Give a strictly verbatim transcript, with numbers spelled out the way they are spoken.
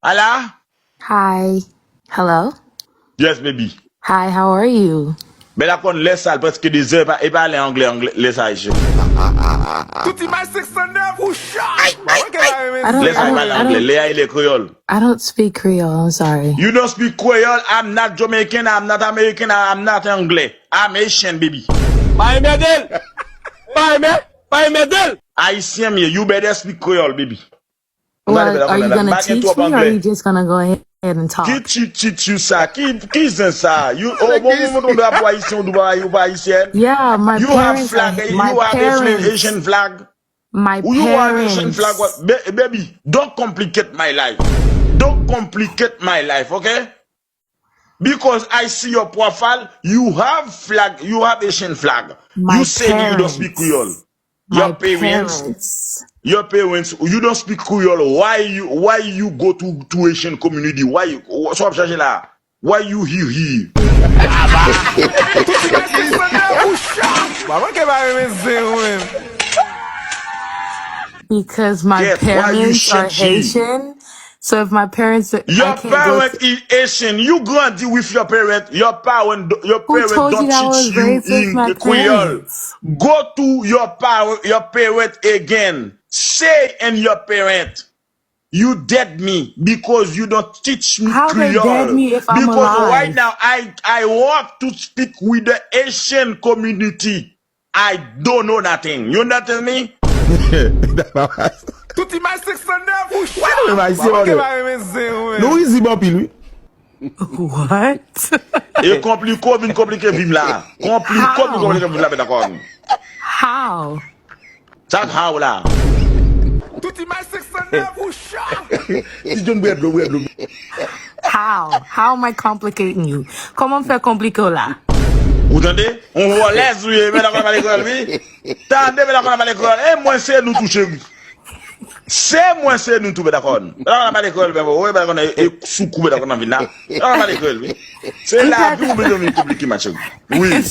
Ala? Hi. Hello? Yes, baby. Hi, how are you? Bèl akòn lè sa l prèske de zè, e pa, e pa lè anglè, anglè, lè sa ayisyen. Tout imaj sèk san nèf ou chay. Mwen ke la renmen I don't- Lè sa e pa I lè don't- anglè, lè a e lè kreyòl. I don't speak Creole. I'm sorry. You don't speak Creole, I'm not Jamaican, I'm not American, I'm not Anglais. I'm Haitian, baby. Pa enmède l! Pa enmè, pa enmède l! Ayisyen m ye, you better speak Creole, baby. Well, are you gonna teach me, or are you just gonna go ahead and talk? Ki ti ti ti sa? Ki ki zen sa? You oh bon bon bon drapo ayisyen ou pa ou pa ayisyen? Yeah, my You have parents. flag, are- my you have Asian, parents. Asian flag. My You have Asian parents. flag. What? Ba- Baby, don't complicate my life. Don't complicate my life, okay? Because I see your profile, you have flag, you have Asian flag. My You say you don't speak parents. Creole. Your My parents, parents. your parents, you don't speak Creole. Why you why you go to to Asian community? Why you so ap chache la? Why you here here? Mwen ke pa renmen zen ou menm. Because my Yes, why you parents are shit here? Haitian. So if my parents, I Your can't go parent to- is Asian. You grandi with your parent. Your parent, your Who parent told you don't that I was teach you raised with my in Creole. parents? Go to your power, your parent again. Say and your parent, you dead me because you don't teach me How they Creole. dead me if I'm Because right alive? Now I I want to speak with the Asian community. I don't know nothing. You understand me? Tout imaj sèk san nèf ou chay. Why you remind me Mwen ke of pa renmen zen ou menm. Nou rizib anpil, wi. What? E konpliko vin konplike vi m la. Konpliko vin konplike vi m la, men dakò. How? Sa k how la? Tout imaj sèk san nèf ou chay. Ti John bwè dlo, bwè dlo. How? How am I complicating you? Kòman m fè konplike w la? Ou tande? On wòlèz ou ye, men dakò pale kreyòl, wi. Tande, men dakò pale kreyòl. E mwen se nou tou, cheri. Se mwen se nou tou, men dakò. Men dakò pale kreyòl, men bon, wi, men dakò e soukou, men dakò nan vin la. Men dakò pale kreyòl, wi. Se la vi ou bezwen vin konplike, ma cheri. Wi.